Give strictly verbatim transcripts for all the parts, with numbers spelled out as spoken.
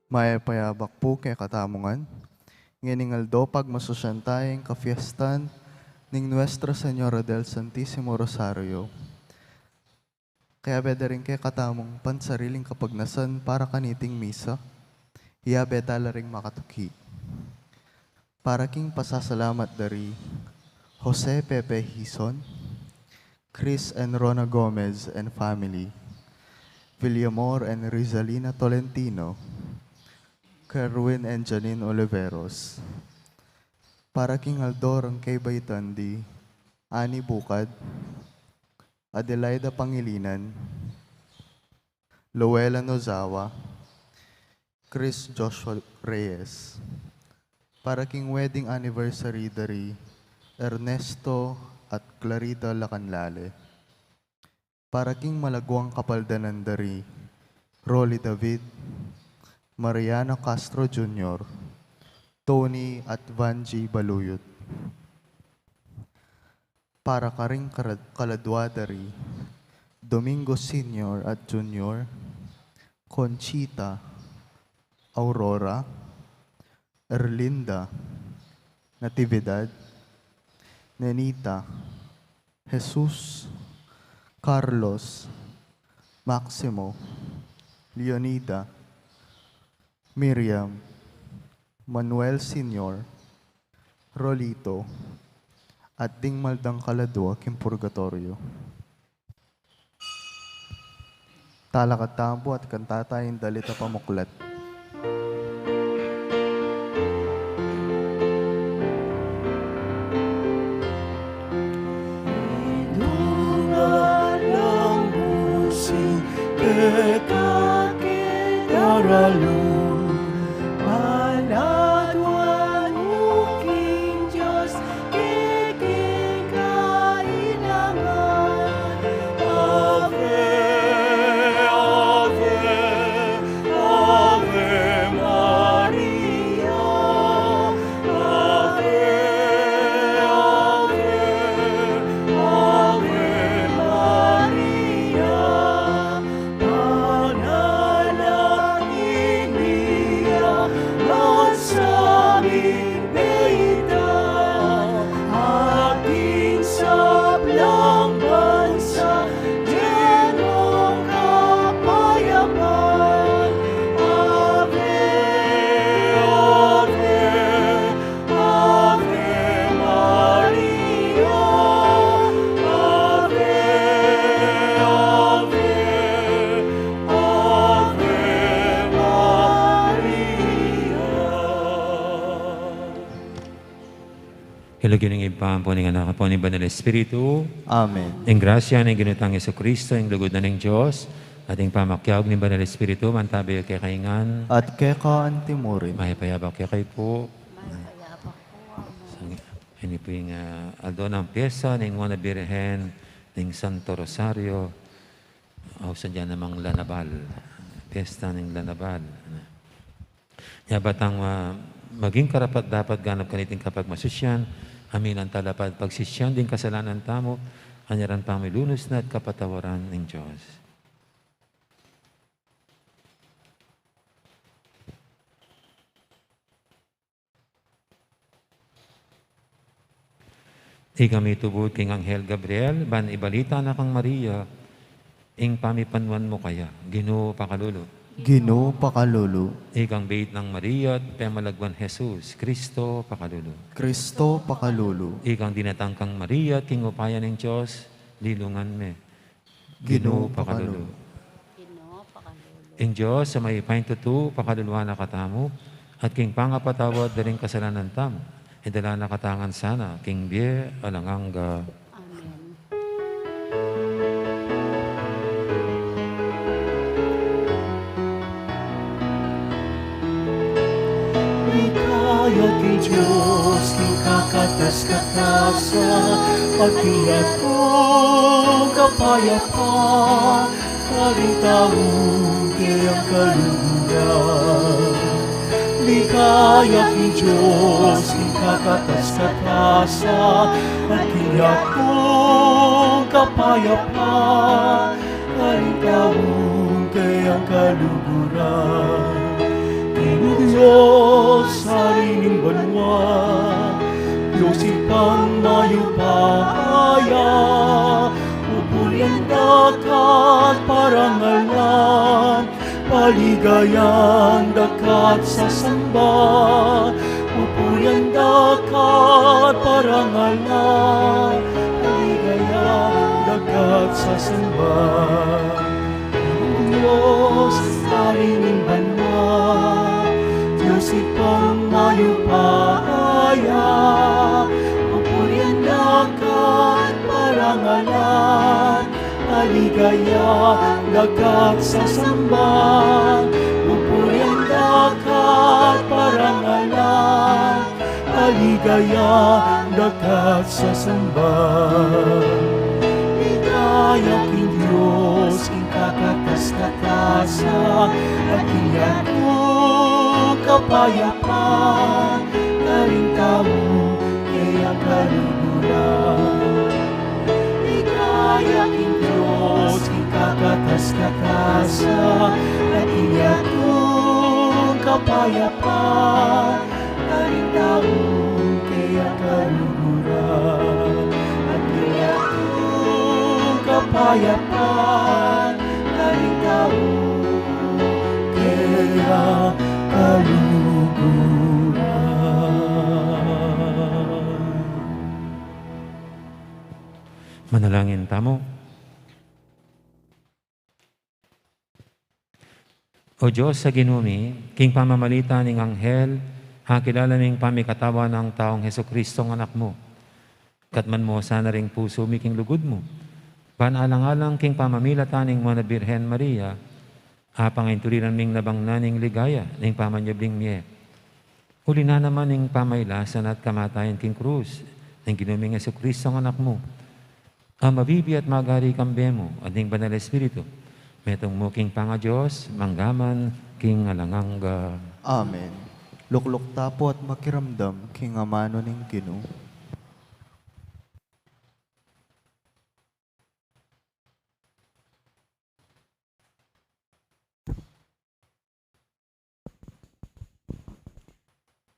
Mayap a yabak pu kekatamu ngan. Ngening aldo pagmasusyan taya ing kapiestan ning Nuestra Señora del Santisimo Rosario. Kayabe da ring kekatamung pansariling kapagnasan para kaniting misa, iyabe tala ring makatuki. Para king pasasalamat da ri Jose Pepe Hizon, Chris and Rona Gomez and family, Villamor and Rizalina Tolentino, Kerwin and Janine Oliveros. Para king aldo rang kebaitan di Annie Bucad, Adelaida Pangilinan, Loela Nozawa, Chris Joshua Reyes. Para king wedding anniversary da ri Ernesto at Clarita Lacanlale. Para king malaguang kapaldanan da ri Rolly David, Mariano Castro Junior, Tony at Vangie Baluyot. Para karing kara-, kaladua da ri Domingo Senior at Junior, Conchita, Aurora, Erlinda, Natividad, Nenita, Jesus, Carlos, Maximo, Leonida, Miriam, Manuel Senior, Rolito, at ding mal dang kaladua king purgatoryo. Talakad tamu pu at kantan taya ing dalit a pamuklat. Idungan lang busing keka ke daralu, panaduan mu king Dios, King lagyu ning Ibpa, ampo ning Anak, ampo ning Banal Espiritu. Amen. Ing grasya ning Ginu tang Jesucristo, ing lugud na ning Dios, at ing pamakiabe ning Banal Espiritu, mantabi kekayu ngan. At keka antimurin. Mayap a yabak kekayu pu. Mayap a yabak pu. Ini pu ing, ah, aldo nang piesta ning Nuan a Birhen ning Santo Rosario. Ausan da namang lanabal. Piesta ning lanabal. Nya ba tang, ah, maging karapat-dapat ganap kaniting kapagmasusyan, aminan tala pa at pagsisian ding kasalanan tamu, anyaran pang milunus na at kapatawaran ning Dios. Ikang mitubud king Anghel Gabriel, ban ibalita na kang Maria, ing pamipanuan mu kaya, Ginu pakalulu. Ginu pakalulu. Ikang beit nang Maria, at pemalagwan Jesus, Cristo pakalulu. Cristo pakalulu. Ikang dinatang kang Maria, at king upaya ning Dios, linungan me. Ginu pakalulu. Ginu pakalulu. Ing Dios a mayupayang tutu, pakaluluan na katamu, at king pangapatawad da ring kasalanan tamu, idala na katamu ngan sana king bie alang angga. Amen. Ligaya king Dios king kakatas-katasan, at king ating kapayapa, karing taung keyang kaluguran. Ligaya king Dios king kakatas-katasan, at king ating kapayapa, karing taung keyang kaluguran. Dios, Ari ning banua, Dios Ibpang mayupaya, pupurian da ka at parangalan, paligayan da ka at sasamba, pupurian da ka at parangalan, paligayan da ka at sasamba. Dios, Ari ning banua, Dios Ibpang mayupaya, pupurian da ka at parangalan, paligayan da ka at sasamba, pupurian da ka at parangalan, paligayan da ka at sasamba. Ligaya king Dios king kakatas-katasan, at king yatu kapayapan, karing tau kayang kaluguran. Ligaya king Dios king kakatas-katasan, at king yatu kapayapan, karing tau kayang kaluguran. At king yatu kapayapan, karing tau kayang kaluguran. Manalangin tamu. O Dios a Ginu mi, king pamamagitan ning anghel, akilala mi ing pamikatawan nang taung Jesucristo a Anak mu. Katman mu sana ring pusu mi king lugud mu, ban alang-alang king pamamilatan ning Nuan a Birhen Maria, apangaintuliran ming nabang na ning ligaya ning pamanyubling mie. Uli na naman ning pamailasan at kamatayan king krus ning Ginu ming Jesucristo a Anak mu, a mabibie at magari kambe mu at ning Banal Espiritu, metung mu king pangaDios, mangga man king alang angga. Amen. Lukluk ta pu at makiramdam king amanu ning Ginu.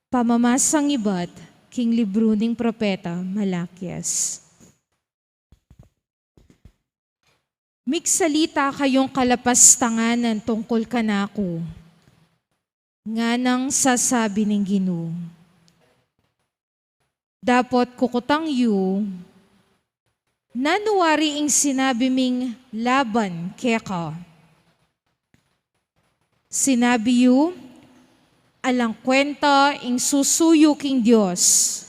Pamamasang ibat king libru ning propeta Malakias. Migsalita kayung kalapastanganan tungkul kanaku, nganang sasabi ning Ginu. Dapot kukutang yu, nanu wari ing sinabi ming laban keka? Sinabi yu, alang kwenta ing susu yu king Dios.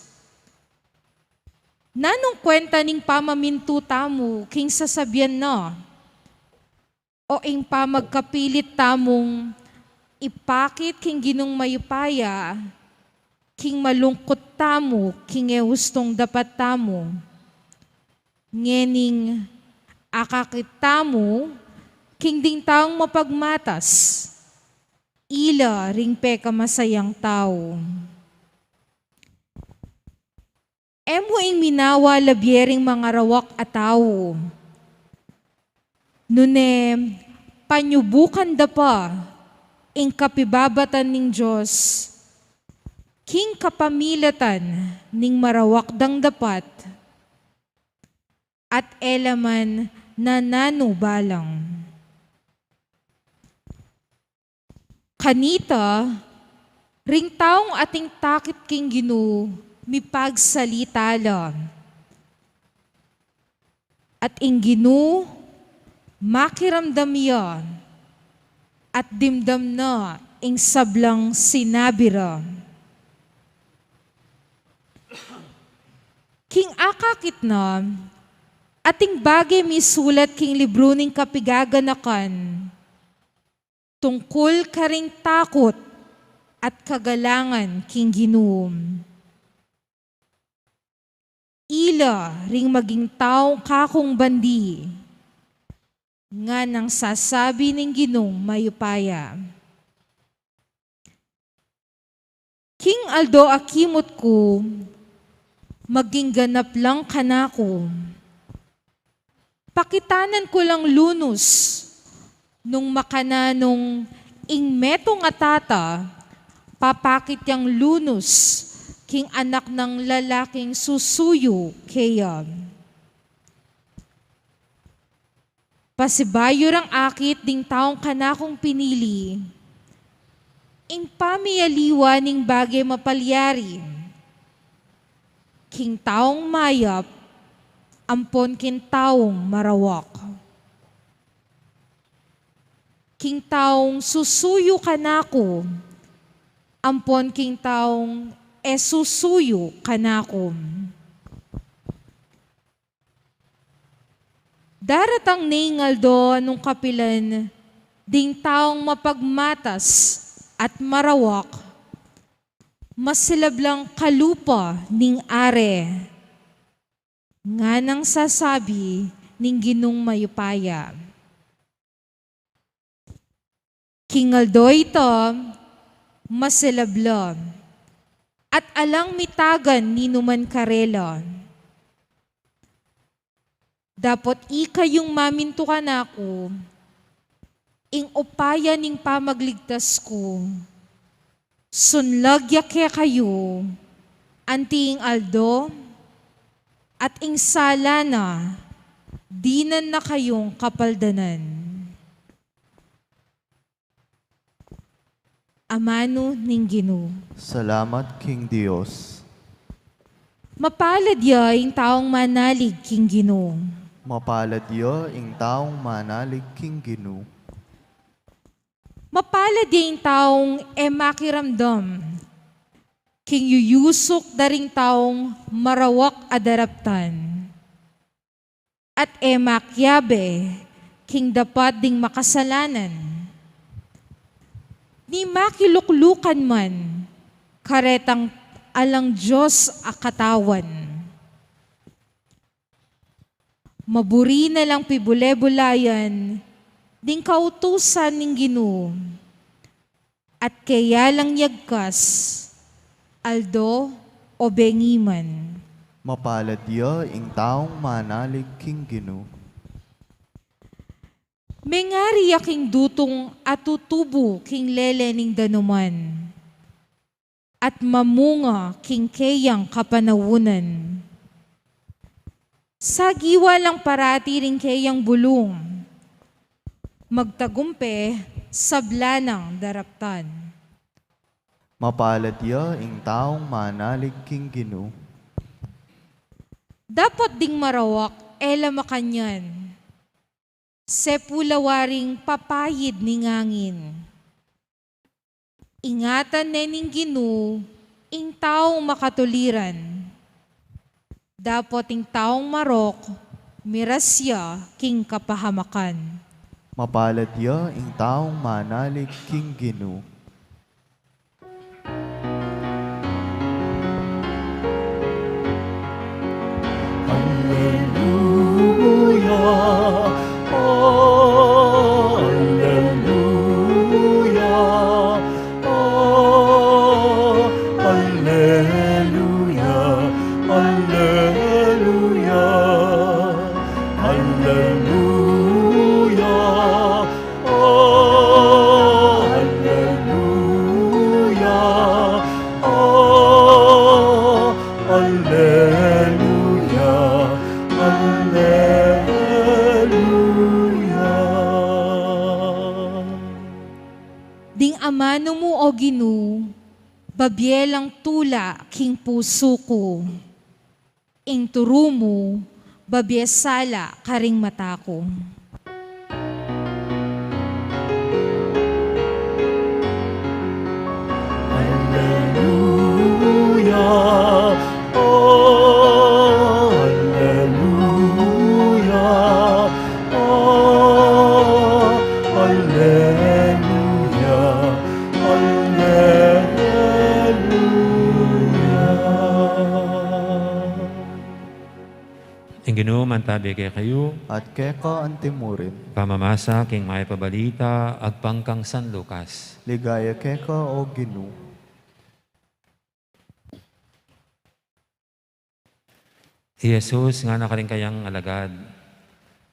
Nanung kwenta ning pamamintu tamu king sasabian na? O ing pamagkapilit tamung ipakit king Ginung mayupaya, king malungkut tamu king e ustung dapat tamu? Ngening akakit tamu king ding taung mapagmatas, ila ring pekamasayang tau. E mu ing minawa labie ring mangarawak a tau, nune panyubukan da pa ing kapibabatan ning Dios king kapamilatan ning marawak dang dapat, at e la man nananu balang. Kanita, ring taung ating takit king Ginu mipagsalita la, at ing Ginu makiramdam ya, at dimdam na ing sablang sinabi ra. King akakit na, ating bage misulat king libru ning kapigaganakan tungkul karing takut at kagalangan king Ginu. Ila ring maging taung kakung bandi, nganang sasabi ning Ginung mayupaya. King aldo a kimut ku, maging ganap lang kanaku. Pakitanan ku lang lunus nung makananung ing metung a tata Papakit yang lunus king anak nang lalaking susuyu keya. Pasibayu rang akit ding taung kanakung pinili, ing pamialiwa ning bage mapalyari, king taung mayap ampon king taung marawak, king taung susuyu kanaku ampon king taung e susuyu kanaku. Daratang ne ing aldo nung kapilan ding taung mapagmatas at marawak, masilab lang kalupa ning Ari, nganang sasabi ning Ginung mayupaya. King aldo ita, masilab la, at alang mitagan ninuman karela. Dapot ikayung mamintu kanaku, ing upaya ning pamagligtas ku, sunlag ya kekayu, anti ing aldo, at ing sala na, dinan na kayung kapaldanan. Amanu ning Ginu. Salamat king Dios. Mapalad ya ing taung manalig king Ginu. Mapalad ya ing taung manalig king Ginu. Mapalad ya ing taung e makiramdam king yuyusuk da ring taung marawak a daraptan, at e makiabe king dapat ding makasalanan, ni makiluklukan man karetang alang Dios a katawan. Maburi na lang pibule-bulayan ding kautusan ning Ginu, at keya lang yagkas, aldo o bengi man. Mapalad ya ing taung manalig king Ginu. Mengari ya king dutung a tutubu king lele ning danuman, at mamunga king keyang kapanaunan. Sagiwa lang parati ring keyang bulung, magtagumpe sabla nang daraptan. Mapalad ya ing taung manalig king Ginu. Dapot ding marawak e la makanyan, sepu la waring papayid ning angin. Ingatan ne ning Ginu ing taung makatuliran. Dapot ing taung marok, miras ya king kapahamakan. Mapalad ya ing taung manalig king Ginu. Alleluia, alleluia, alleluia, alleluia, alleluia. Oh, alleluia. Oh, alleluia. Alleluia. Ding amanu mu, O Ginu, babie lang tula king pusu ku. Ing turu mu, babie sala karing mata ku. Alleluia, oh, alleluia, oh, alleluia, alleluia. Ing Ginu mantabi kekayu. At keka antimurin. Pamamasa king mayap a balita agpang kang San Lucas. Ligaya keka, O Ginu. I Jesus ngana karing kayang alagad,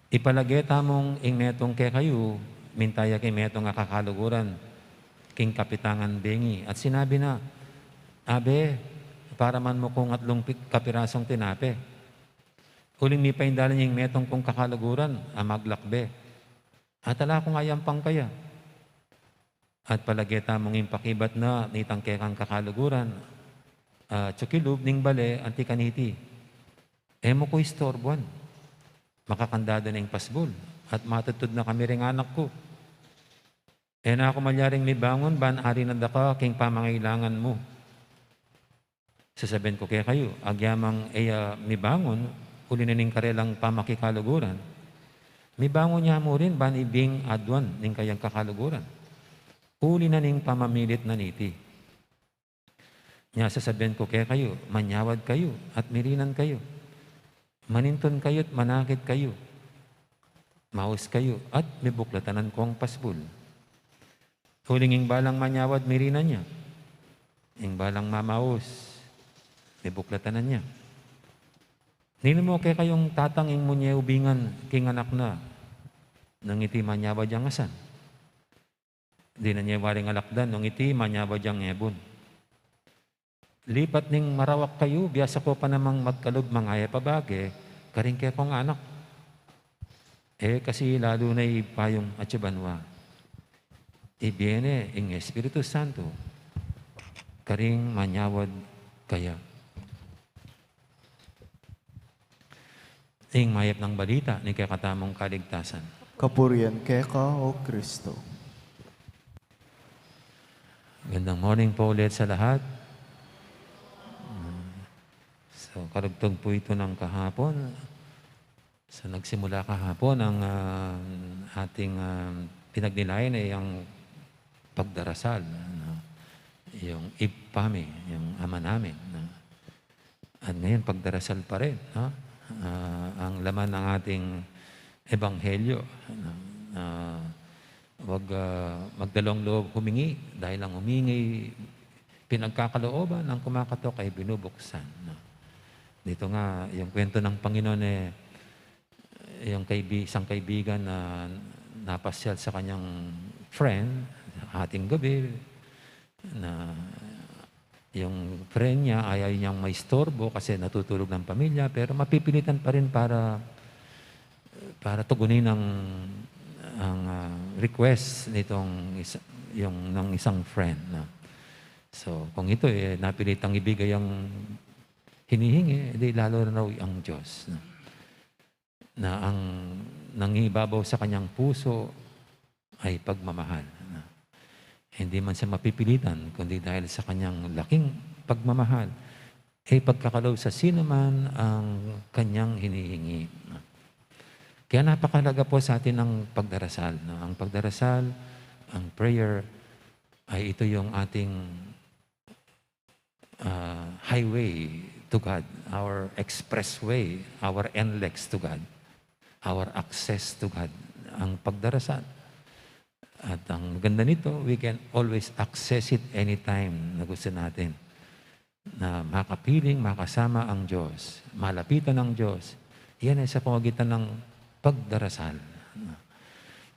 ipalage tamung ing metung kekayu, minta ya king metung a kakaluguran. king kapitangan bengi, at sinabi na, "Abe, paraman mu kung atlung pi-, kapirasung tinape. Uling mipaindalan ya ing metung kung kakaluguran a maglakbe. At ala kung ayampang kaya. At palage tamung ing pakibat na nitang kekang kakaluguran, ah, tsukilub ning bale anti kaniti. E mu ku istorbuan. Makakandado na ing pasbul, at matudtud na kami ring anak ku. E na ku malyaring mibangun ban ari na daka king pamangailangan mu." Sasabian ku kekayu, agyamang e ya mibangun, uli na ning karelang pamakikaluguran, mibangun ya mu rin ban ibing aduan ning kayang kakaluguran, uli na ning pamamilit na niti. Nya sasabian ku kekayu, manyawad kayu, at mirinan kayu. Manintun kayu't manakit kayu. Maus kayu, at mibuklatan na kung pasbul. Uling ing balang manyawad, mirinan ya. Ing balang mamaus, mibuklatan na. Ninu mu kekayung tatang ing munye ubingan king anak na, nung iti manyawad yang asan? Dinan ye waring alakdan, nung iti manyawad yang ebun. Lipat ning marawak kayu, biasa ku pa namang magkalub mangayap a bage karing kekong anak. E kasi lalu na ipayung atsu banua, ibie ne ing Espiritu Santo karing manyawad kaya. Ing mayap nang balita ning kekatamung kaligtasan. Kapurian keka, O Kristo. Magandang morning po ulit sa lahat. So, karugtug po ito ng kahapon. So, nagsimula kahapon ang, ah, ating, ah, pinagnilayan ay ang pagdarasal, no? Yung Ibpa mi, yung Ama namin, no? At ngayon, pagdarasal pa rin, no? Ah, ang laman ng ating ebanghelyo, no? Ah, wag, ah, magdalawang loob humingi, dahil ang humingi, pinagkakalooban, ang kumakatok ay binubuksan, no? Dito nga, yung kwento ng Panginoon, eh, yung kaibi-, isang kaibigan na napasyal sa kanyang friend, hating gabi, na yung friend niya, ayaw niyang maistorbo kasi natutulog ng pamilya, pero mapipilitan pa rin para, para tugunin ang, ang, ah, request nitong isa, yung ng isang friend, no? So, kung ito, eh, napilitang ibigay ang hinihingi, eh, di lalo na raw ang Diyos, no? Na ang nangibabaw sa kanyang puso ay pagmamahal, no? Hindi man siya mapipilitan, kundi dahil sa kanyang laking pagmamahal, ay pagkakaloob sa sino man ang kanyang hinihingi, no? Kaya napakahalaga po sa atin ang pagdarasal, no? Ang pagdarasal, ang prayer, ay ito yung ating, ah, highway to God, our expressway, our N lex to God, our access to God, ang pagdarasal. At ang maganda nito, we can always access it anytime na gusto natin. Na makapiling, makasama ang Diyos, malapitan ang Diyos. Yan ay sa pamagitan ng pagdarasal.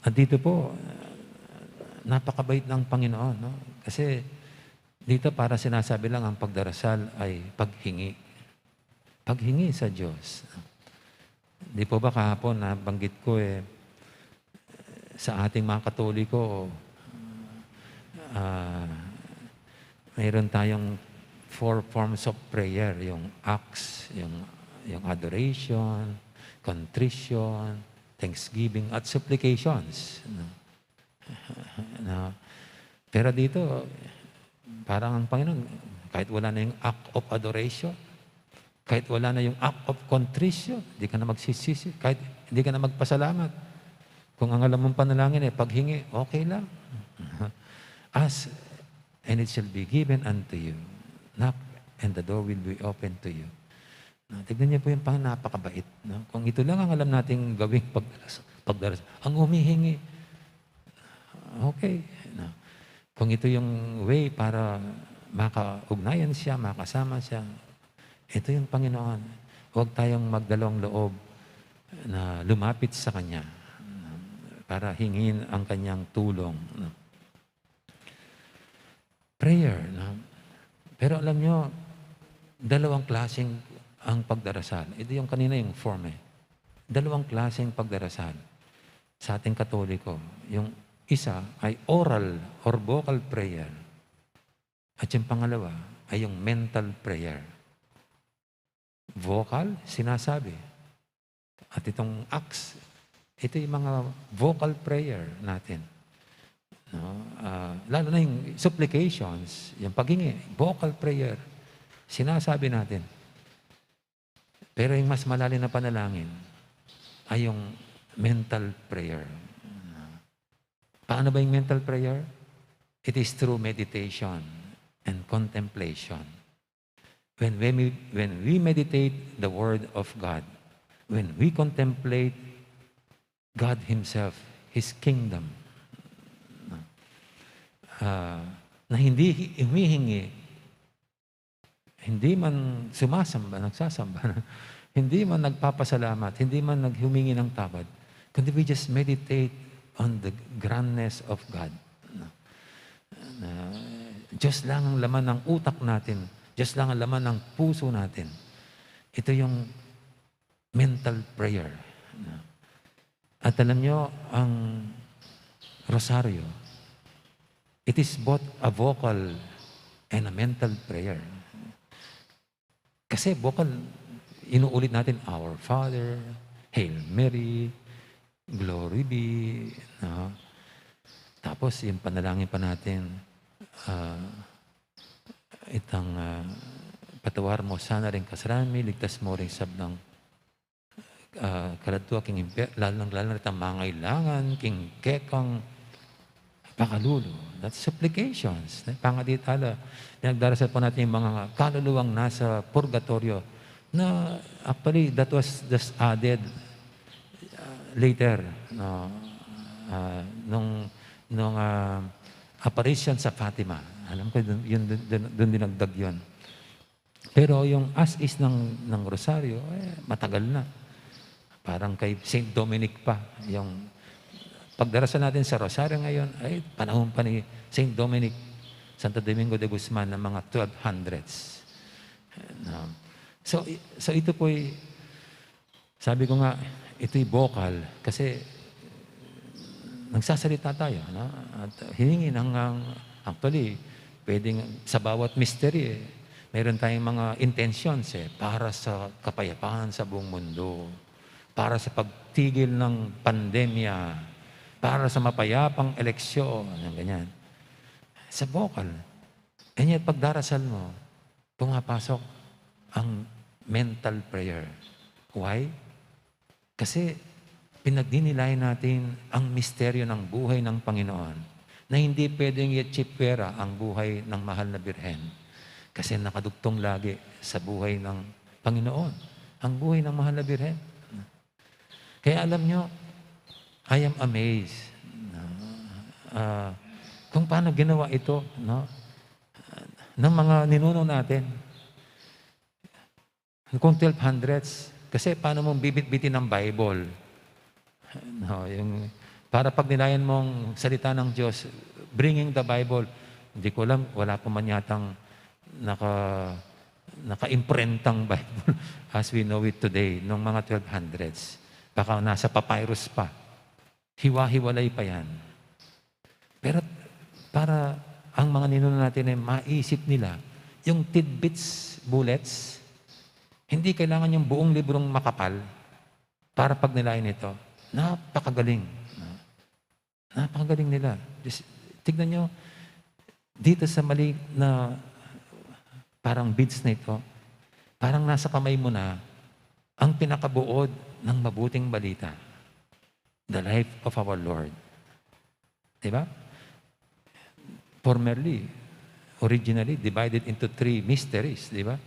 At dito po, napakabait ng Panginoon, no? Kasi dito para sinasabi lang ang pagdarasal ay paghingi. Paghingi sa Diyos. Di po ba kahapon nabanggit ko, eh, sa ating mga Katoliko, ah, mayroon tayong four forms of prayer, yung acts, yung, yung adoration, contrition, thanksgiving, at supplications, no? Na, pero dito, parang ang Panginoon, kahit wala na yung act of adoration, kahit wala na yung act of contrition, di ka na magsisisi, kahit di ka na magpasalamat. Kung ang alam mong panalangin ay paghingi, okay lang. Ask, and it shall be given unto you. Knock, and the door will be open to you. No, tignan niyo po yung Panginoon, napakabait, no? Kung ito lang ang alam nating gawing pagdaras-, pagdaras-, ang humihingi, okay, no? Kung ito yung way para makaugnayan siya, makasama siya, ito yung Panginoon. Huwag tayong magdalawang loob na lumapit sa Kanya, no? Para hingin ang Kanyang tulong, no? prayer, no? Pero alam nyo, dalawang klaseng ang pagdarasal. Ito yung kanina yung form eh. Dalawang klaseng pagdarasal. Sa ating Katoliko, yung isa ay oral or vocal prayer. At yung pangalawa ay yung mental prayer. Vocal, sinasabi. At itong acts, ito yung mga vocal prayer natin. No? Ah, lalo na yung supplications, yung paghingi, vocal prayer, sinasabi natin. Pero yung mas malalim na panalangin ay yung mental prayer. Paano ba yung mental prayer? It is through meditation and contemplation. When, when we, when we meditate the Word of God, when we contemplate God Himself, His kingdom, ah, na hindi hi-, humihingi, hindi man sumasamba, nagsasamba, hindi man nagpapasalamat, hindi man naghumingi ng tawad, kundi we just meditate on the grandness of God. No? Na Diyos lang ang laman ng utak natin, Diyos lang ang laman ng puso natin. Ito yung mental prayer. No? At alam nyo, ang rosaryo, it is both a vocal and a mental prayer. Kasi vocal, inuulit natin, "Our Father," "Hail Mary," "Glory be," no? Tapos, yung panalangin pa natin, ah, itang, ah, "Patawaran mo sana ring kasalanan mi, ligtas mo ring sablang, ah, kaladua king imper-, lalong-lalo na itang mangailangan king kekang pakalulu." That's supplications. Pangadit ala, pinagdarasal po natin yung mga kaluluwang nasa purgatorio na actually that was just added, ah, later, no? Ah, nung, nung, ah, apparition sa Fatima. Alam ko, dun, yun, dun, dun, dun dinagdag yun. Pero yung as is ng, ng rosaryo, eh, matagal na. Parang kay Saint Dominic pa. Yung pagdarasal natin sa rosaryo ngayon, ay panahon pa ni Saint Dominic, Santo Domingo de Guzman, ng mga twelve hundreds. No? So, i-, so ito po'y, sabi ko nga, ito'y vocal kasi nagsasalita tayo, no? At hihingi ng, ng, actually, pwedeng sa bawat mystery, eh, meron tayong mga intentions, eh, para sa kapayapaan sa buong mundo, para sa pagtigil ng pandemya, para sa mapayapang eleksyon, yung ganyan. Sa vocal. And yet, pagdarasal mo, pumapasok ang mental prayer. Why? Kasi pinagdinilayan natin ang misteryo ng buhay ng Panginoon na hindi pwedeng itsipwera ang buhay ng mahal na birhen. Kasi nakadugtong lagi sa buhay ng Panginoon ang buhay ng mahal na birhen. Kaya alam nyo, I am amazed, no? Ah, kung paano ginawa ito, no? Ng mga ninuno natin. Kung twelve hundreds, kasi paano mong bibitbitin ang Bible? No, yung, para pagnilayan mong salita ng Diyos, bringing the Bible, hindi ko alam, wala pa man yatang naka, naka-imprentang Bible as we know it today, nung mga twelve hundreds. Baka nasa papyrus pa. Hiwa-hiwalay pa yan. Pero para ang mga ninuno natin ay maisip nila, yung tidbits, bullets, hindi kailangan yung buong librong makapal para pagnilayan ito. Napakagaling. Napakagaling nila. Just, tignan nyo, dito sa mali na parang beads na ito, parang nasa kamay mo na ang pinakabuod ng mabuting balita, the life of our Lord. Di ba? Formerly, originally, divided into three mysteries, di ba?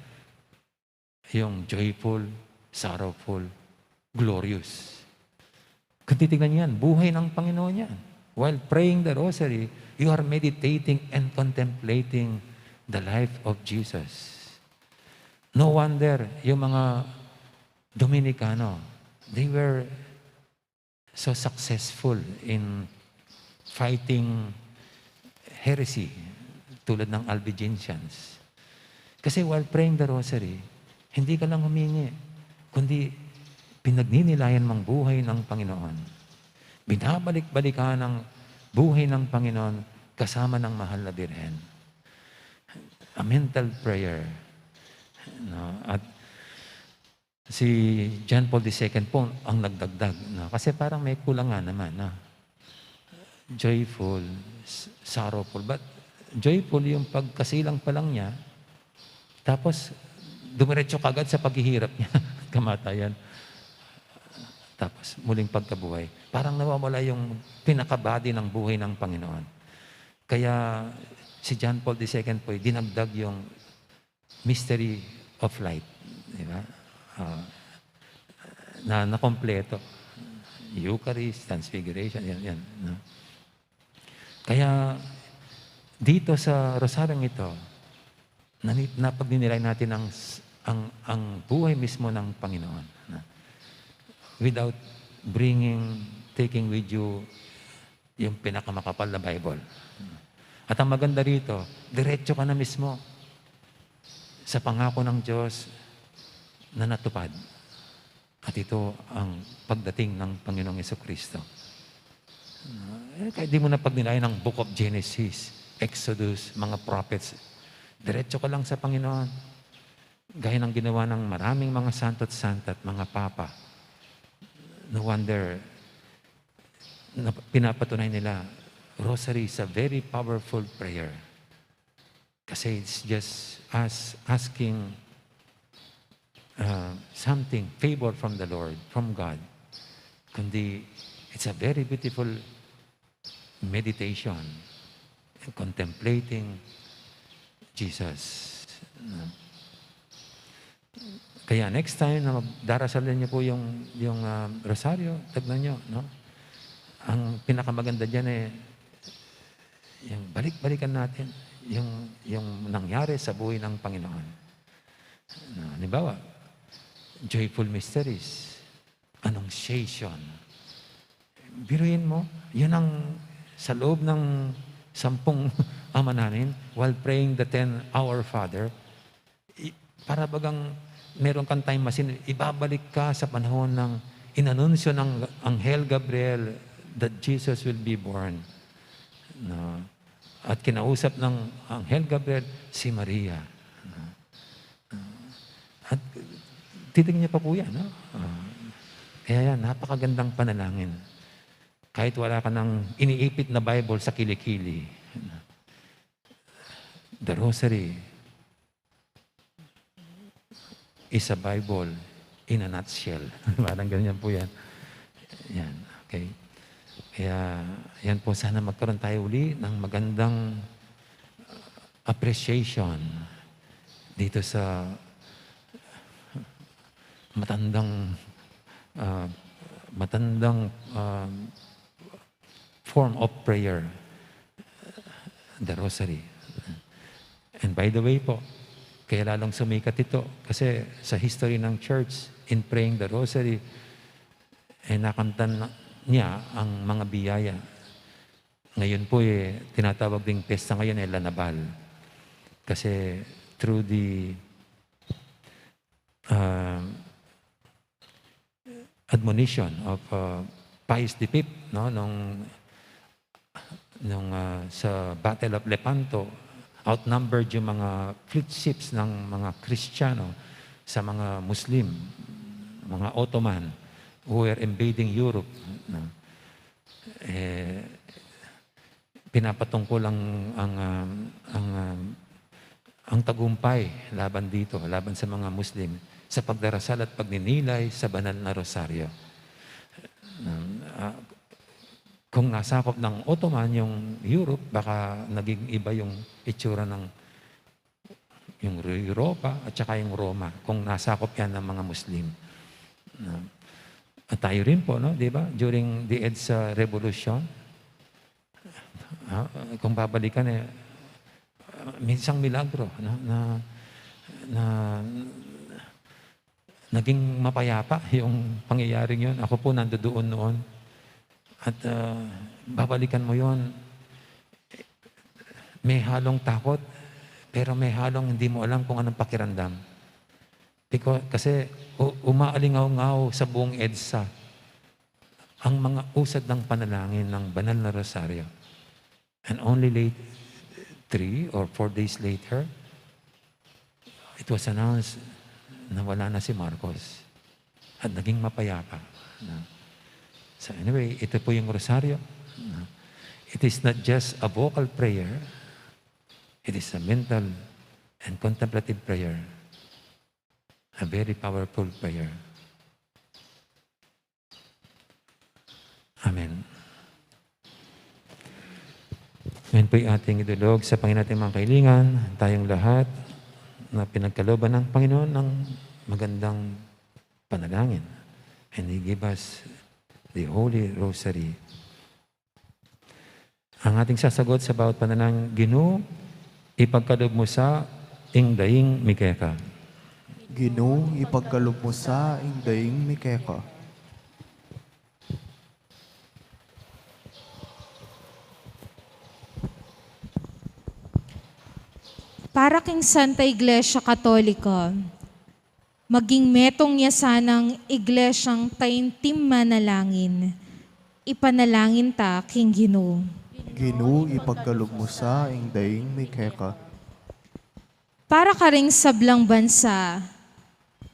Yung joyful, sorrowful, glorious. Kung titignan niyo yan, buhay ng Panginoon yan. While praying the rosary, you are meditating and contemplating the life of Jesus. No wonder yung mga Dominicano, they were so successful in fighting heresy tulad ng Albigensians. Kasi while praying the rosary, hindi ka lang humingi, kundi pinagninilayan mong buhay ng Panginoon. Binabalik-balikan ang buhay ng Panginoon kasama ng mahal na Birhen. A mental prayer. No? At si John Paul the Second po ang nagdagdag. No? Kasi parang may kulang nga naman. No? Joyful, s- sorrowful. But joyful yung pagkasilang pa lang niya. Tapos, dumiretso kagad sa paghihirap niya. Kamatayan. Tapos, muling pagkabuhay. Parang nawawala yung pinakabody ng buhay ng Panginoon. Kaya si John Paul the Second po, dinagdag yung mystery of light. Di ba? Ah, na, na kompleto. Eucharist, Transfiguration, yan, yan. No? Kaya dito sa Rosaryong ito, nani- napagninilay natin ang, s- ang, ang buhay mismo ng Panginoon. No? Without bringing, taking with you yung pinakamakapal na Bible. At ang maganda rito, diretso ka na mismo sa pangako ng Diyos na natupad. At ito ang pagdating ng Panginoong Yesu Kristo. Eh, kahit di mo na pagnilayan ang Book of Genesis, Exodus, mga prophets, diretso ka lang sa Panginoon. Gaya ng ginawa ng maraming mga santo at santa at mga papa. No wonder na pinapatunay nila, Rosary is a very powerful prayer. Kasi it's just us asking uh, something, favor from the Lord, from God. Kundi it's a very beautiful meditation, contemplating Jesus. No? Kaya next time na mag- darasalan niyo po yung, yung ah, rosaryo, tignan niyo, no? Ang pinakamaganda diyan eh, yung balik-balikan natin yung, yung nangyari sa buhay ng Panginoon. No, halimbawa, joyful mysteries, annunciation. Biruin mo, yun ang sa loob ng sampung Ama Namin, while praying the ten Our Father, i- para bagang meron kang time machine, ibabalik ka sa panahon ng inanunsyo ng Anghel Gabriel that Jesus will be born. No? At kinausap ng Anghel Gabriel si Maria. No? At titignan niya pa po yan. No? Ah, kaya yan, napakagandang panalangin. Kahit wala ka nang iniipit na Bible sa kilikili. The Rosary is a Bible in a nutshell. Parang ganyan po yan. Yan, okay. Kaya, yan po, sana magkaroon tayo uli ng magandang appreciation dito sa matandang ah, matandang ah, form of prayer, the rosary. And by the way po, kaya lalong sumikat ito kasi sa history ng church, in praying the rosary, eh, nakamtan na- niya ang mga biyaya. Ngayon po eh, tinatawag ding pesta ngayon eh, La Naval. Kasi through the ah, admonition of ah, Pius the Fifth, no, nung nung ah, sa Battle of Lepanto, outnumbered yung mga fleet ships ng mga Kristiyano sa mga Muslim, mga Ottoman who were invading Europe, no? Eh, pinapatungkol ang ang ah, ang ah, ang tagumpay laban dito, laban sa mga Muslim, sa pagdarasal at pagninilay sa banal na rosaryo. Um, ah, kung nasakop ng Ottoman yung Europe, baka naging iba yung itsura ng yung Europa at saka yung Roma kung nasakop yan ng mga Muslim. No? At tayo rin po, no, di ba? During the EDSA Revolution, ah, kung babalikan eh, minsang milagro, no, na, na naging mapayapa yung pangyayaring yun. Ako po nandoon noon. At ah, babalikan mo yun, May halong takot, pero may halong hindi mo alam kung anong pakiramdam. Because, kasi u-, umaalingaw-ngaw sa buong EDSA ang mga usad ng panalangin ng Banal na Rosario. And only late, three or four days later, it was announced na wala na si Marcos. At naging mapayapa. No? So anyway, ito po yung Rosario. No? It is not just a vocal prayer, it is a mental and contemplative prayer. A very powerful prayer. Amen. Ngayon po'y ating idulog sa Panginoon ating mga kahilingan, tayong lahat na pinagkalooban ng Panginoon ng magandang panalangin. And He give us the Holy Rosary. Ang ating sasagot sa bawat panalangin, Ginu, ipagkalub mu sa ing daing mi keka. Ginu, ipagkalub mu sa ing daing mi keka. Para king Santa Iglesia Katolika, maging metung ya sanang iglesiang taimtim manalangin, ipanalangin ta king Ginu. Ginu, ipagkalub mu sa ing daing mi keka. Para karing sablang bansa,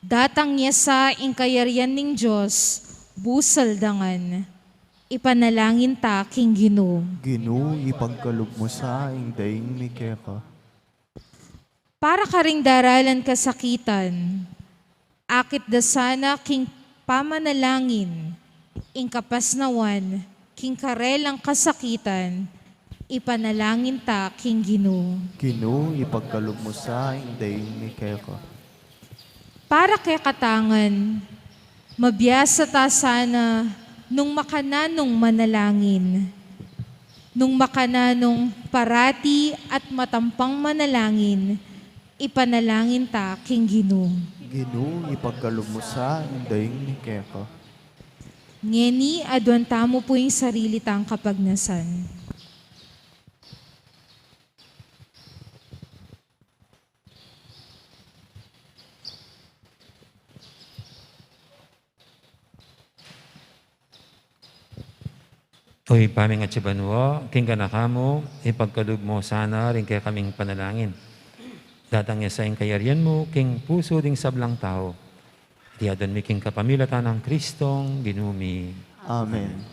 datang ya sa ing kayarian ning Dios, busal dangan, ipanalangin ta king Ginu. Ginu, ipagkalub mu sa ing daing mi keka. Para karing daralan kasakitan, akit da sana king pamanalangin, ing kapasnawan, king karelang kasakitan, ipanalangin ta king Ginu. Ginu, ipagkalub mu sa ing daing mi keka. Para kekatang ngan, mabiasa ta sana nung makananung manalangin. Nung makananung parati at matampang manalangin, ipanalangin ta king Ginu. Ginu, ipagkalub mu sa ing daing mi keka. Ngeni, aduan tamu pu ing sarili tang kapagnasan. O Ibpa mi atsu ka banua, king ganaka mu, ipagkalub mu sana ring kekaming panalangin. Datang ya sa ing kayarian mu, king pusu ding sablang tau. Iti aduan mi king kapamilatan nang Kristong Ginu mi. Amen.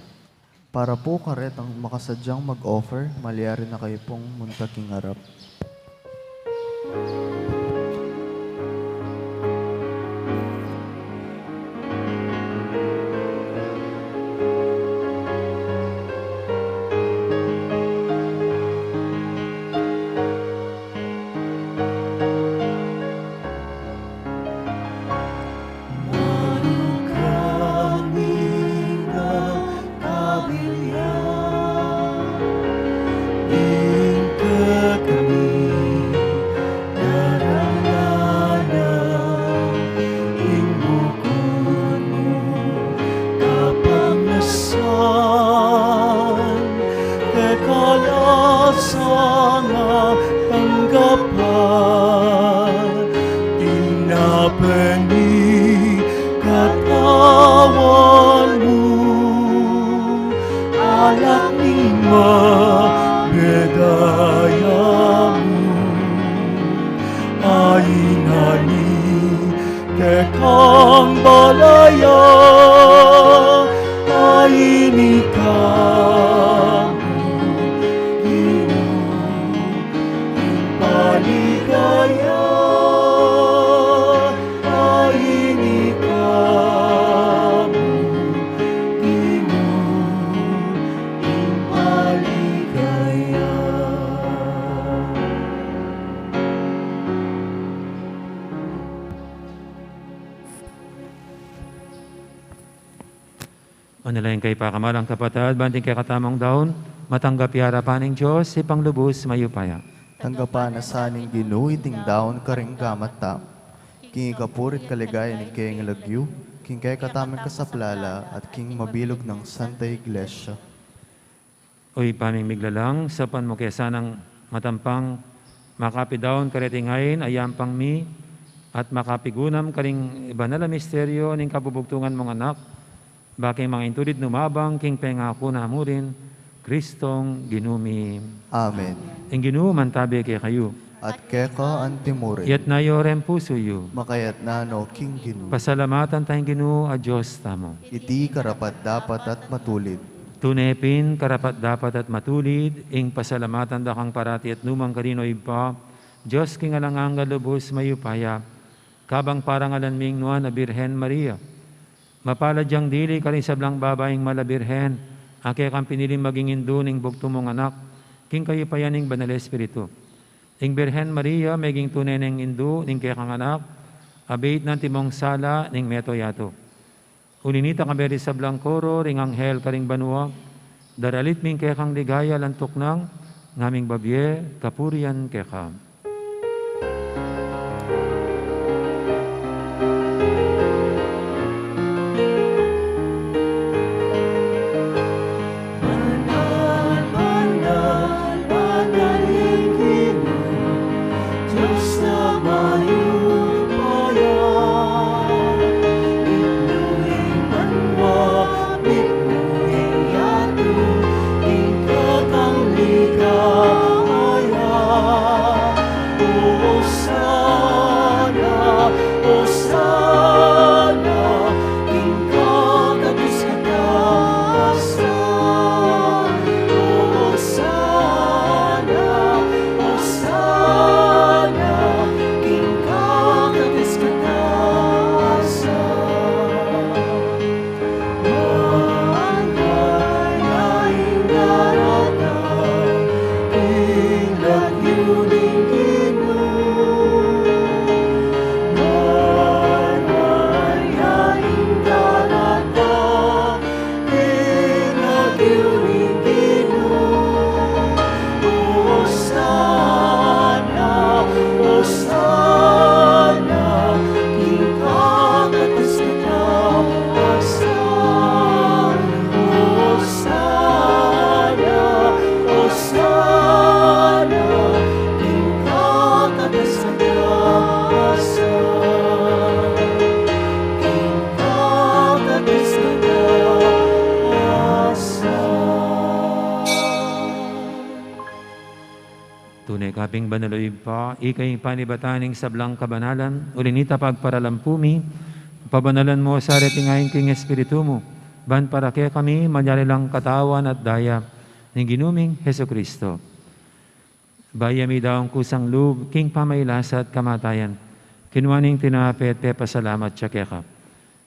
Para pu karetang makasadyang mag-offer, malyari na kayu pung munta king arap. Kalasan a tanggapan, tinape ni katawan mu, alak ning medaya mu, a inani kekang balaya, a ini ka mu, Ginu, ing paligaya, a ini ka mu, Ginu, ing paligaya. Manalangin kayu pakamalan kung kapatad, ban iting kekatamung daun matanggap ya arapan ning Dios, Ibpang lubus mayupaya. Tanggapan na sa ning Ginu iting daun karing gamat ta, king ikapuri't kaligayan ning kayang lagyu, king kekatamung kasaplalan, at king mabilug nang Santa Iglesia. O Ibpa ming miglalang, saupan mu ke sanang Matampang makapidaun kareti ngeni a yampang mi at makapigunam karing banal a misteryo ning kabubugtungan mung Anak, ba king mangintulid numabang king pengaku na murin, Kristong Ginu mi. Amen. Ing Ginu mantabe kekayu. At keka antimurin. Iyatas yu ring pusu yu. Makayatas no king Ginu. Pasalamatan taya ing Ginu a Dios tamu. Iti karapat-dapat at matulid. Tune pin karapat-dapat at matulid ing pasalamatan da kang parati at nukarin man, O Ibpa, Dios king alang angga, lubus mayupaya, kabang parangalan mi ing Nuan a Birhen Maria. Mapalad yang dili karing sablang babaing mala Birhen a kekang pinili maging indu ning bugtung mung Anak, king kayupayan ning Banal Espiritu. Ing Birhen Maria meging tune neng indu ning kekang Anak, abit na antimong sala ning mabilug a yatu. Uli na nita, kambe ring sablang koro ring anghel karing banua, daralit mi ing kekang ligaya alang tuknang, ngaming babie kapurian keka. Banal, banal, banal ing Ginu, Dios a mayupaya. Mitmu ing banua, mitmu ing yatu, ing kekang ligaya. Osana, Osana, ing kakatas kataasan. Osana, Osana, ing kakatas kataasan. Manyaya ing daratang king lagyu ning Ginu. Manyaya ing daratang king lagyu ning Ginu. Osana, Osana, king kakatas kataasan. Osana, Osana, king kakatas kataasan. King kakatas kataasan. Tune ka pin banal, O Ibpa, ika ing panibatan ning sablang kabanalan, uli na nita pagparalan pu mi, pabanalan mu sa reting ain king Espiritu mu, ban para kekami malyari lang katawan at daya ning Ginu ming Jesucristo. Bayu ya midaun kusang lub king pamailasa at kamatayan, kinua neng tinape at pepasalamat ya keka.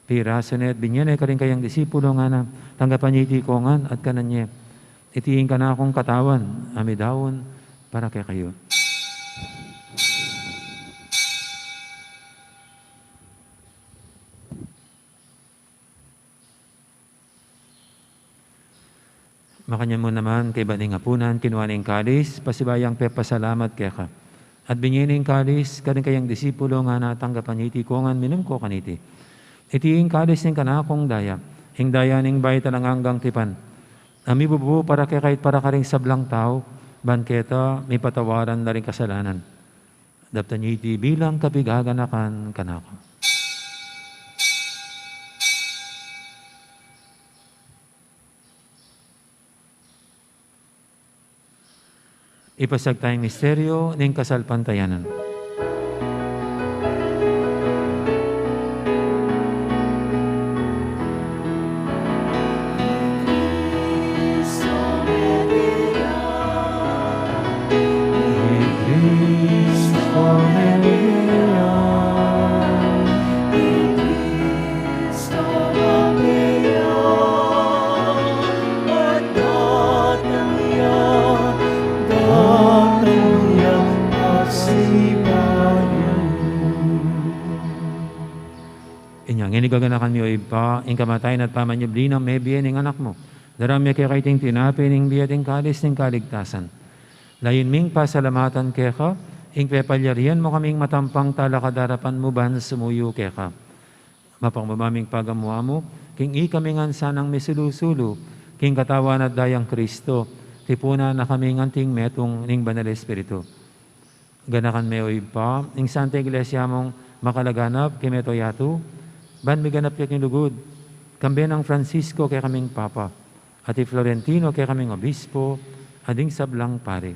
Pirasu ne at binye ne karing kayang disipulo, ngana, tanggapan ye iti ikayu ngan at kanan ye. Iti ing kanakung katawan a midaun para kekayu. Makanyan mu naman, kaybat ning apunan, kinua ne ing kalis, pasibayu yang pepasalamat keka. At binye ne ing kalis karing kayang disipulo, ngana, tanggapan ye iti ikayu ngan, minum kayu kaniti. Iti ing kalis ning kanakung daya, ing daya ning bayu at alang anggang tipan, a mibubu para kekayu at para karing sablang tau, ban keta mipatawaran la ring kasalanan. Daptan ye iti bilang kapaganakan kanaku. Ipasiag taya ing misteryo ning kasalpantayanan. Inya ngeni gaganakan mi, O Ibpa, ing kamatayan at pamanyubli nang mebie ning Anak mu. Daraun mi keka iting tinape ning bie at ing kalis ning kaligtasan. Layun ming pasalamatan keka ing pepalyarian mu kaming matampang talakad king arapan mu ban sumuyu keka. Mapakumbaba ming pagamu-amu king ikami ngan sanang misulu-sulu king katawan at dayang Kristo, Tipunan na kami nganting metung ning Banal Espiritu. Ganakan me, o Ibpa, ing Santa Iglesia mung makalaganap king mabilug a yatu, ban miganap ya king lugud, kambe nang Francisco kekaming Papa, at i Florentino kekaming Obispo, at ding sablang pari.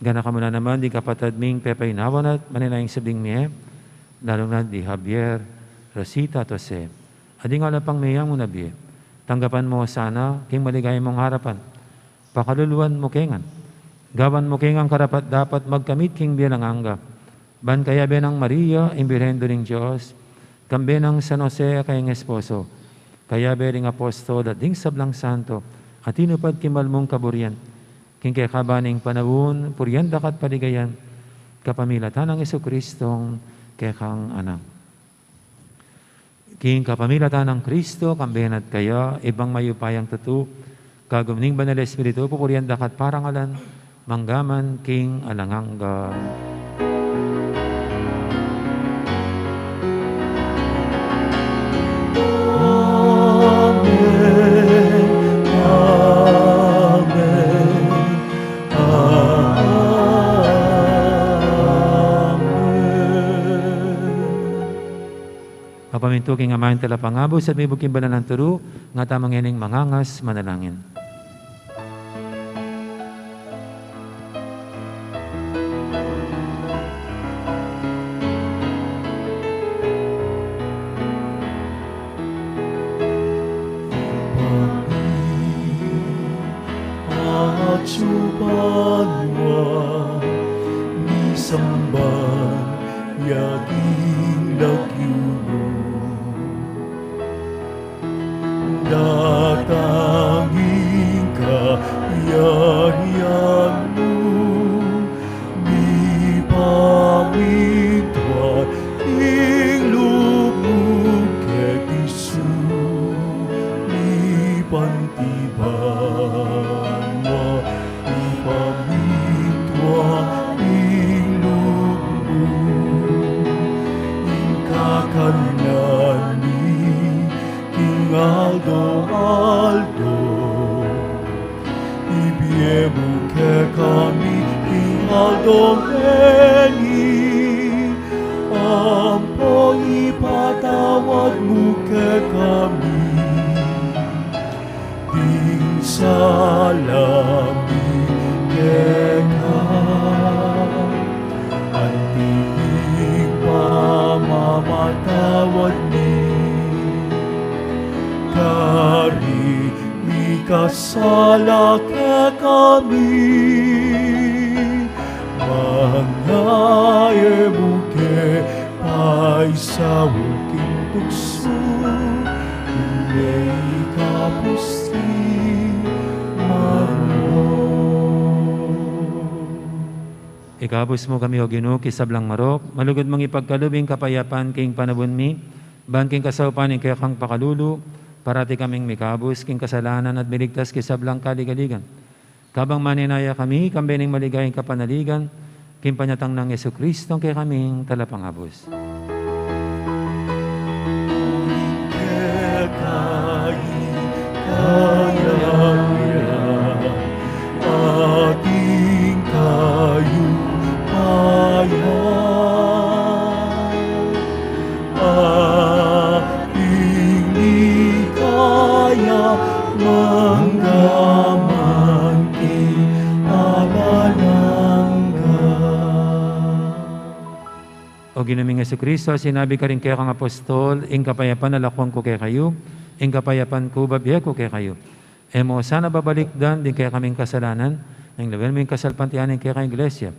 Ganakan mu na naman ding kapatad ming pepaynawan at manenayang sabing mie, lalu na di Javier, Rosita, at Jose, at ding alang pang meyang mu na bie. Tanggapan mu sana king maligaya mung arapan. Pakaluluan mu ke ngan. Gawan mu ke ngan karapat-dapat magkamit king bie alang angga. Ban kayabe nang Maria, ing Birhen Indu ning Dios, kambe nang San Jose a kayang esposo, kayabe ring apostol at ding sablang santo, a tinupad king mal mung kaburian, king kekaban ning panaun, purian da ka at paligayan, kapamilatan nang Jesucristong kekang Anak. King kapamilatan nang Kristo, kambe na at kaya, Ibpang mayupayang tutu, kagum ning Banal Espiritu, pupurian da ka at parangalan, mangga man king alang angga. Amen. Amen. Amen. Mapamintu king Ama ing Talapangabus, at mibug king banal nang turu, nga tamu ngening mangangas manalangin. Ibpa mi, atsu ka banua, misamban ya ing lagyu mu. Datang ing kayarian mu, mipamintuan ing lub mu keti sulip anti banua, mipamintuan ing lub mu, ing kakanan mi king aldo-aldo. Ibie mu kekami king aldo ngeni, ampon ipatawad mu kekami ding sala mi keka, anti ing pamamatawad mi karing mikasala kekami, manga e mu ke paisaul king tuksu, nune ikabus king marok. Ikabus mu kami, O Ginu, king sablang marok, malugud mung ipagkalub ing kapayapan king panaun mi, ban king kasaupan ning kekang pakalulu, parati kaming mikabus king kasalanan at miligtas king sablang kaligaligan. Kabang manenaya kami, kambe ning maligayang kapanaligan, king panyatang nang Jesucristo, ing kekaming Talapangabus. Keka ing kayarian, ating kayupayan, ating ligaya, mangga man king alang angga. O Ginu ming Jesucristo, sinabi karing kekang apostol, ing kapayapan lakwan ku kekayu, ing kapayapan ku bibie ku kekayu. E mu sana babalikdan ding kekaming kasalanan, nune lawen mu ing kasalpantayanan ning kekang Iglesia,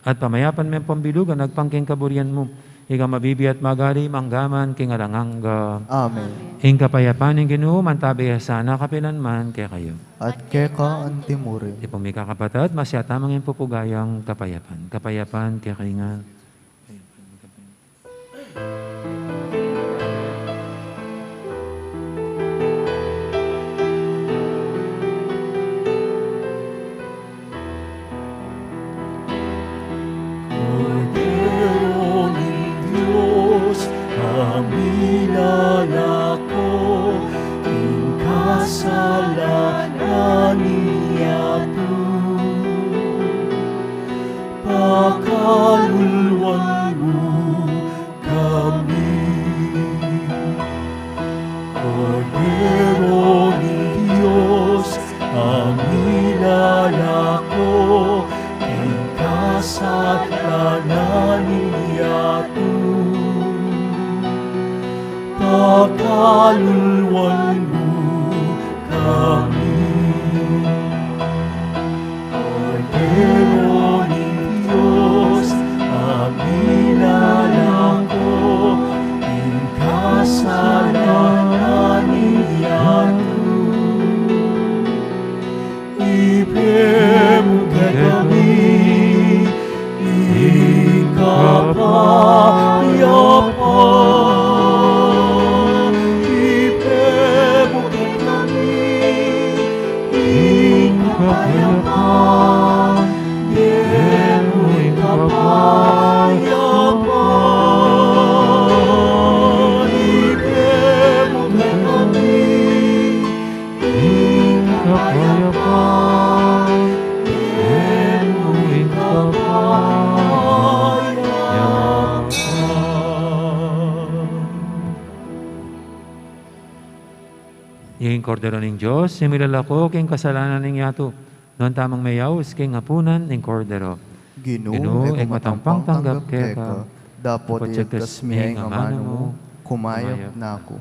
at pamayapan me pambilugan agpang king kaburian mu, ika a mabibie at magari mangga man king alang angga. Amen. Ing kapayapan ning Ginu mantabe ya sana kapilan man kekayu. At keka anti murin. Ipung mikakapatad, masyata mangin pupugayang kapayapan. Kapayapan kekayu ngan. Kordero ning Dios, a milalako king kasalanan ning Kaluluan mu kami. Kordero ning Dios, a milalako king kasalanan ning yatu. Ibie mu kekami ing kapayapan. Ibie mu kekami ing kapayapan. Ibie mu ing kapayapan. Ibie mu kekami ing kapayapan, ibie mu ing kapayapan. Ing Kordero ning Dios, a milalako king kasalanan ning yatu. Nuan tamung meyaus king apunan ning Kordero. Ginu, Ginu, e ku matampang tanggap keka, dapot iyagkas me ing amanu mu, kumayap na ku.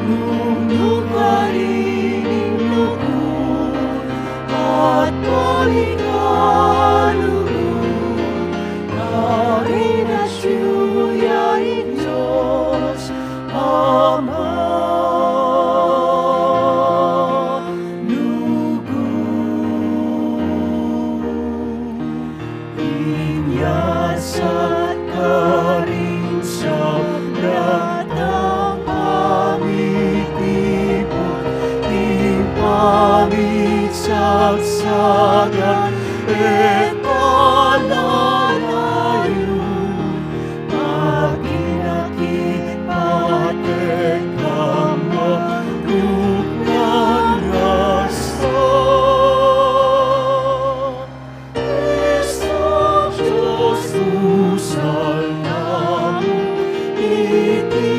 Nung nukarin ing lugud at balikan lugud, karin atyu ya ing Dios Ama lugud. Inya sa karing sabla nang pamitipun, ing pamitsaksakan, e talalayu, makinakit, patekam, duk nang rasa. Kristo Dios, pusal namu, iti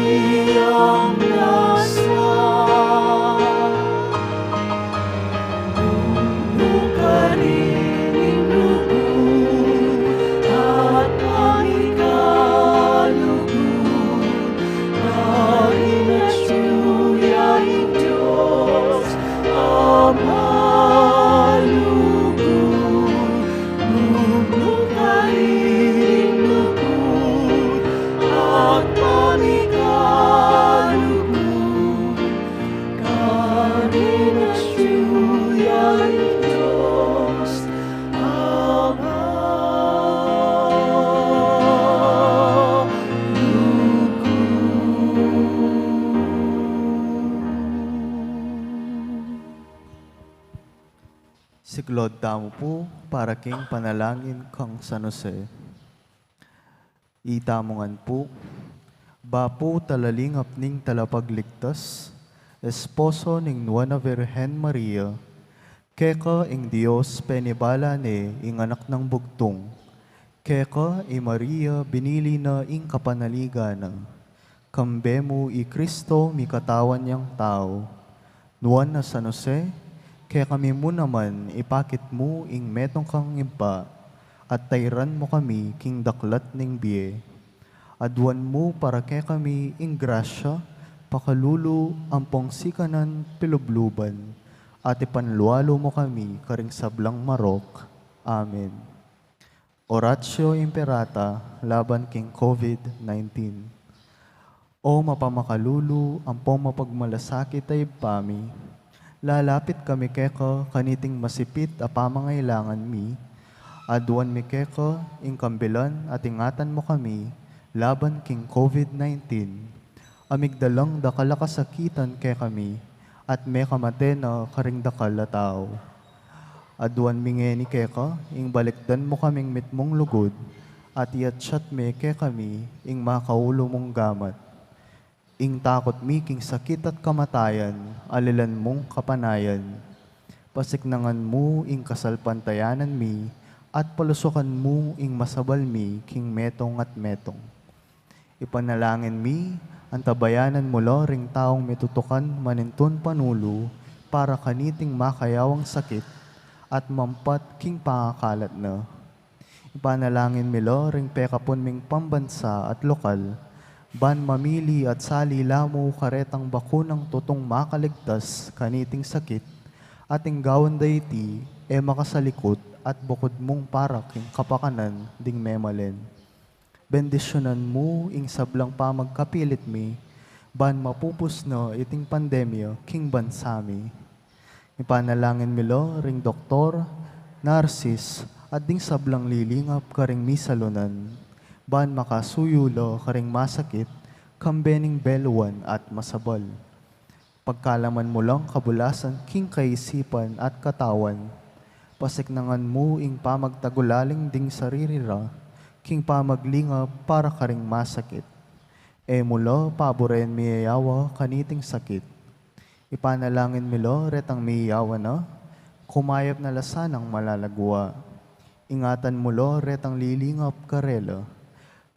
ang lasa. Nung nukarin ing Siklaud tamu pu para king panalangin kang San Jose. Itamu ngan pu, Bapu talalingap ning talapagligtas, esposo ning Nuan a Virgen Maria, keka ing Dios penibala ne ing Anak nang Bugtung, keka i Maria binili na ing kapanaligan na, kambe mu i Kristo mikatawan yang tau. Nuan a San Jose, kekami mu naman ipakit mu ing metung kang impa, at tairan mu kami king daklat ning bie. Aduan mu para kekami ing grasya, pakalulu ampong sikanan pilubluban, at ipanlualu mu kami karing sablang marok. Amen. Oratio Imperata laban king COVID nineteen. O mapamakalulu ampong mapagmalasakit a Ibpa mi, lalapit kami keka kaniting masipit a pamangailangan mi, aduan mi keka ing kambilan at ingatan mu kami laban king COVID nineteen, a migdalang dakal a kasakitan kekami, at mekamate na karing dakal a tau. Aduan mi ngeni keka, ing balikdan mu kaming mitmung lugud, at iatsat me kekami ing makaulu mung gamat. Ing takut mi king sakit at kamatayan, alilan mung kapanayan. Pasiknangan mu ing kasalpantayanan mi, at palusukan mu ing masabal mi king metung at metung. Ipanalangin mi, antabayanan mu la ring taung mitutukan manintun panulu para kaniting makayawang sakit at mampat king pangakalat na. Ipanalangin mi la ring pekapun ming pambansa at lokal, ban mamili at sali la mu karetang bakunang tutung makaligtas kaniting sakit, at ing gawan da iti e makasalikut at bukud mung para king kapakanan ding memalen. Bendisyunan mu ing sablang pamagkapilit mi, ban mapupus na iting pandemya king bansa mi. Ipanalangin mi la ring doktor, narsis, at ding sablang lilingap karing misalunan, ban makasuyu la karing masakit, kambe ning beluan at masabal. Pagkalaman mu lang kabulasan king kaisipan at katawan, pasiknangan mu ing pamagtagulaling ding sarili ra, king pamaglingap para karing masakit. E mu la paburen miyayawa kaniting sakit. Ipanalangin mi la retang miyayawa na, kumayap na la sanang malalagua. Ingatan mu la retang lilingap karela.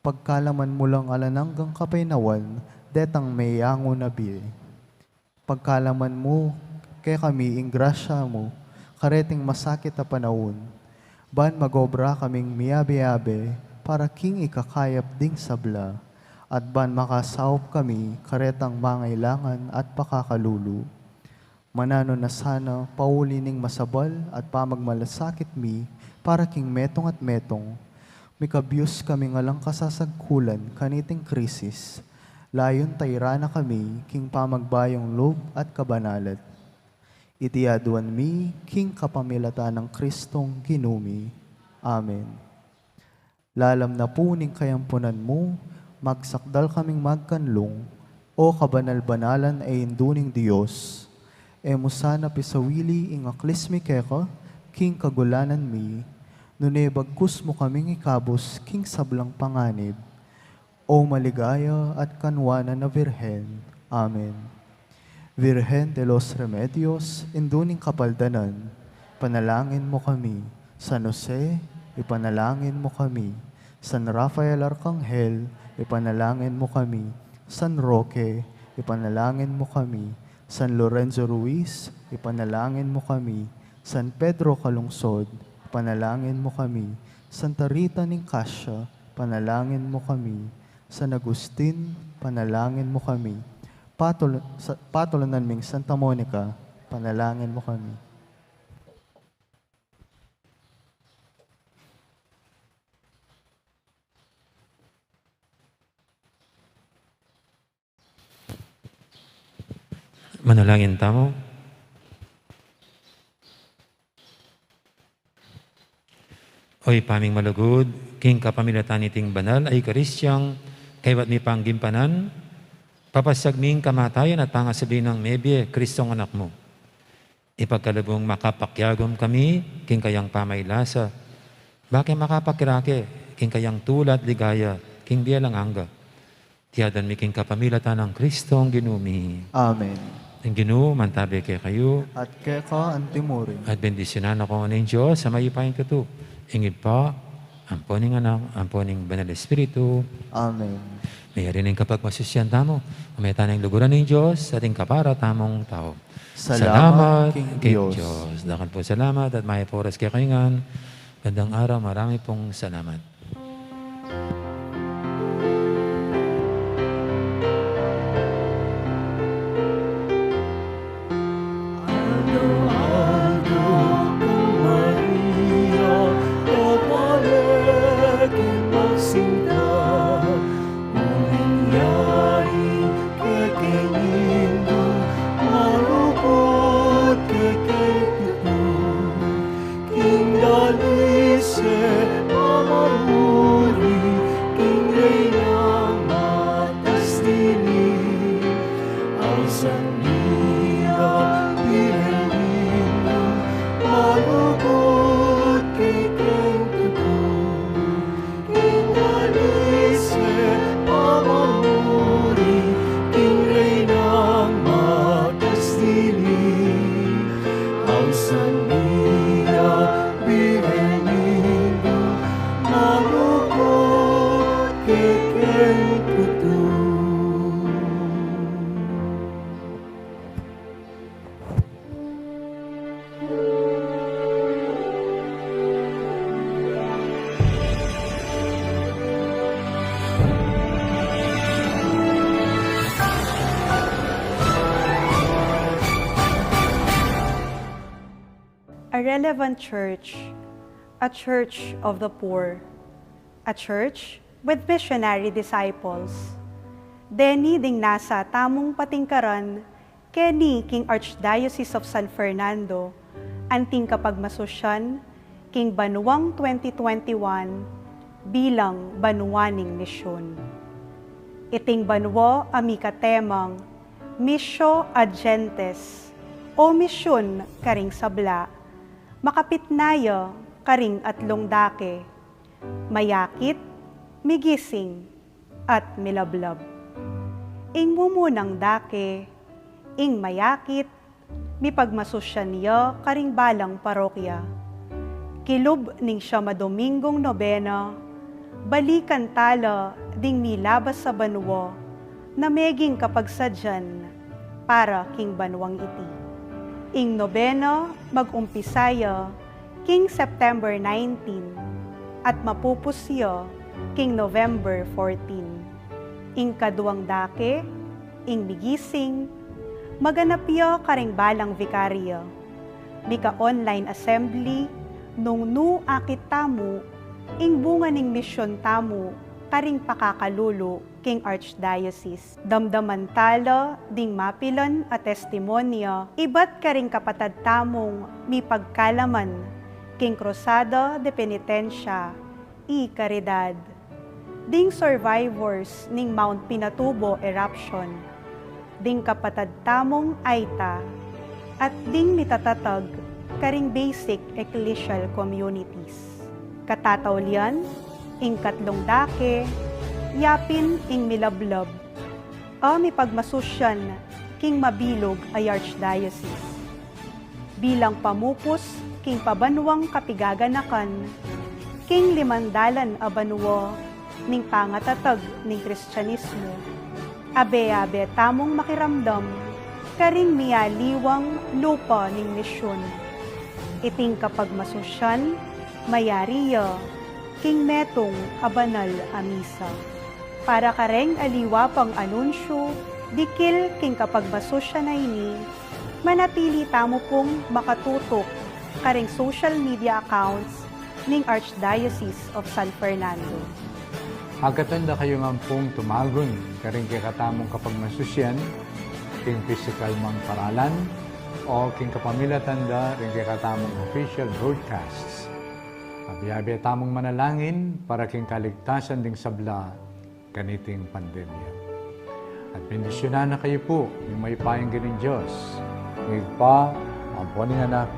Pagkalaman mu lang alang anggang kapaynawan, detang meyangu na bie. Pagkalaman mu kekami ing grasya mu, kareting masakit a panaun, ban magobra kaming miyabe-abe para king ikakayap ding sabla, at ban makasaup kami karetang mangailangan at pakakalulu. Mananu na sana pauli ning masabal at pamagmalasakit mi para king metung at metung, mikabyus kaming alang kasasagkulan kaniting krisis, layun tairan na kami king pamagbayung lub at kabanalan. Iti aduan mi king kapamilatan nang Kristong Ginu mi. Amen. Lalam na pu ning kayampunan mu, magsakdal kaming magkanlung, O kabanal-banalan a Indu ning Dios. E mu sana pisawili ing aklis mi keka king kagulanan mi, nune bagkus mu kaming ikabus king sablang panganib. O maligaya at kanwanan a Virgen. Amen. Virgen de los Remedios, Indu ning Kapaldanan, ipanalangin mu kami. San Jose, ipanalangin mu kami. San Rafael Arkanghel, ipanalangin mu kami. San Roque, ipanalangin mu kami. San Lorenzo Ruiz, ipanalangin mu kami. San Pedro Calungsod, ipanalangin mu kami. Santa Rita ning Cascia, ipanalangin mu kami. San Agustin, ipanalangin mu kami. Patul-, sa-, patulunan ming Santa Monica, ipanalangin mu kami. Manalangin tamu. O Ibpa ming malugud, king kapamilatan niting banal a Eukaristia, kaybat mi pang gimpanan, papasyag ming kamatayan at pangasubli nang mebie, Kristong Anak mu. Ipagkalub mung makapakiagum kami king kayang pamailasa, ba ke makapakirake king kayang tula at ligaya king bie alang angga. Iti adwan mi king kapamilatan nang Kristong Ginu mi. Amen. Ing Ginu mantabe kekayu. At keka antimurin. At bendisyunan na kayu ning Dios a mayupayang tutu, ing Ibpa, ampo ning Anak, ampo ning Banal Espiritu. Amen. Mayari ning kapagmasusyan tamu, ume tana ing luguran ning Dios at ing kapara tamung tau. Salamat king Dios. Dakal pung salamat at mayap a oras kekayu ngan. Gandang araw, marami pong salamat. King dalise pamamuri, king Reynang matas dili, ausan mi a Birhen Ginu, malugud kekeng tutu. King dalise pamamuri, king Reynang matas dili, ausan mi a Birhen Ginu, malugud kekeng tutu. A relevant church, a church of the poor, a church with missionary disciples. Deni ding nasa tamung patingkaran keni king Archdiocese of San Fernando, anting kapagmasusyan king banuang twenty twenty-one bilang banua ning misyun. Iting banua a mika temang Missio ad Gentes, o misyun karing sabla, makapit na ya karing atlung dake, mayakit, migising, at milablab. Ing mumunang dake, ing mayakit, mipagmasusyan ya karing balang parokya. Kilub ning siyam a Domingong nobena, balikan tala ding milabas a banua na meging kapagsadyan para king banuang iti. Ing nobena mag-umpisa ya king September nineteen at mapupus ya king November fourteen. Ing kaduang dake, ing migising, maganap ya karing balang vikarya. Mika-online assembly nung nu akit tamu ing bunga ning misyun tamu karing pakakalulu king Archdiocese. Damdaman tala ding mapilan a testimonya ibat karing kapatad tamung mipagkalaman king Cruzada de Penitencia y Caridad, ding survivors ning Mount Pinatubo eruption, ding kapatad tamung Aita, at ding mitatatag karing basic ecclesial communities. Katataulian, ing katlung dake, yapin ing milablab a mipagmasusyan king mabilug a archdiocese. Bilang pamupus king pabanuang kapigaganakan king limandalan a banua ning pangatatag ning Kristianismu, abe-abe tamung makiramdam karing mialiwang lupa ning misyun. Iting kapagmasusyan mayari ya king metung a banal a misa. Para kareng aliwa pang anunsyu dikil king kapagmasusyan a ini, manatili tamu pung makatutuk karing social media accounts ning Archdiocese of San Fernando. Agkatan da kayu ngan pung tumagun karing kekatamung kapagmasusyan, king pisikal mang paralan, o king kapamilatan da ring kekatamung official broadcasts. Abe-abe tamung manalangin para king kaligtasan ding sabla kaniting pandemya. At bendisyunan na kayu pu ning mayupayang Ginung Dios, ing Ibpa, ampo ning Anak,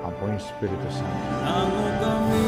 ampo ning Espiritu Santo. Nanu kami